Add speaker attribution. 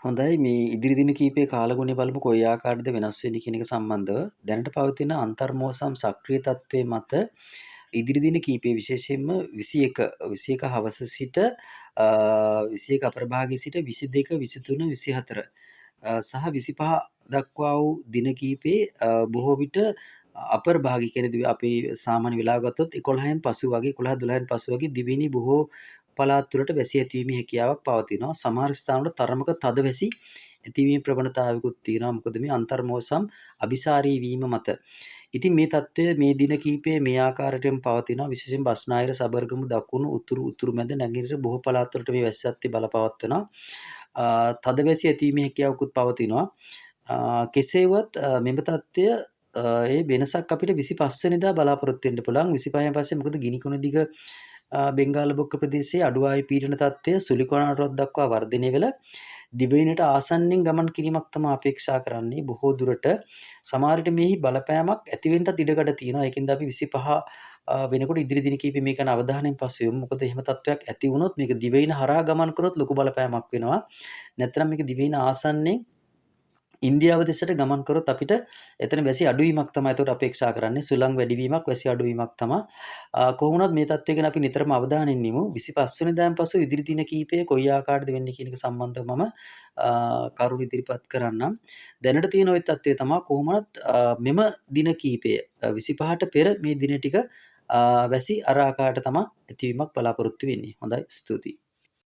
Speaker 1: හොඳයි, මේ ඉදිරි දින කීපයේ කාලගුණය බලමු කොයි ආකාරයකද වෙනස් වෙන්නේ කියන එක සම්බන්ධව. දැනට පවතින අන්තර්මෝසම් සක්‍රිය තත්ත්වයේ මත ඉදිරි දින කීපයේ විශේෂයෙන්ම 21 21 හවස සිට 21 අපරභාගයේ සිට 22, 23, 24 සහ 25 දක්වා වූ දින කීපයේ බොහෝ විට අපර් භාගය කියන්නේ අපි සාමාන්‍ය වෙලාව ගත්තොත් 11න් පසු වගේ, 11 12න් පසු වගේ දිවයිනේ බොහෝ පළාත් තුළට වැසි ඇතිවීමේ හැකියාවක් පවතිනවා. සමහර ස්ථානවල තරමක තද වැසි ඇතිවීමේ ප්‍රවණතාවයකුත් තියෙනවා. මොකද මේ අන්තර්මෝසම් අභිසාරී වීම මත. ඉතින් මේ තත්ත්වය මේ දින කිහිපයේ මේ ආකාරයටම පවතිනවා. විශේෂයෙන් බස්නාහිර, සබරගමු, දකුණු, උතුරු, උතුරු මැද, නැගෙනහිර බොහෝ පළාත් වලට මේ වැසි තත්ත්වය බලපවත්වනවා. තද වැසි ඇතිවීමේ හැකියාවකුත් පවතිනවා. කෙසේ වුවත් මෙම තත්ත්වය ඒ වෙනසක් අපිට 25 වෙනිදා බලාපොරොත්තු වෙන්න පුළුවන්. 25න් පස්සේ මොකද ගිනිකොණ දිග බෙන්ගාල බොක්ක ප්‍රදේශයේ අඩු වායු පීඩන තත්ත්වය සුළි කොණාටුවක් දක්වා වර්ධනය වෙලා දිවයිනට ආසන්නයෙන් ගමන් කිරීමක් තමයි අපේක්ෂා කරන්නේ බොහෝ දුරට. සමහර විට මෙහි බලපෑමක් ඇති වෙන්නත් ඉඩකඩ තියෙනවා. ඒකින්ද අපි 25 වෙනකොට ඉදිරි දින කිහිපෙ මේක ගැන අවධානයෙන් පසු වෙමු. මොකද එහෙම තත්ත්වයක් ඇති වුණොත් මේක දිවයින හරහා ගමන් කරොත් ලොකු බලපෑමක් වෙනවා. නැත්නම් මේක දිවයින ආසන්නයෙන් ඉන්දියාව දෙසට ගමන් කරොත් අපිට එතන වැසි අඩුවීමක් තමයි එතකොට අපේක්ෂා කරන්නේ. සුළං වැඩිවීමක්, වැසි අඩුවීමක් තමයි. කොහොම වුණත් මේ තත්ත්වය ගැන අපි නිතරම අවධානයෙන් ඉමු. 25 වෙනිදාන් පසු ඉදිරි දින කිහිපය කොයි ආකාරයකද වෙන්නේ කියන එක සම්බන්ධව මම කරුණු ඉදිරිපත් කරන්නම්. දැනට තියෙන ඔය තත්ත්වය තමයි කොහොම වුණත් මෙම දින කිහිපය 25ට පෙර මේ දින ටික වැසි අර ආකාරයට තමයි ඇතිවීමක් බලාපොරොත්තු වෙන්නේ. හොඳයි, ස්තුතියි.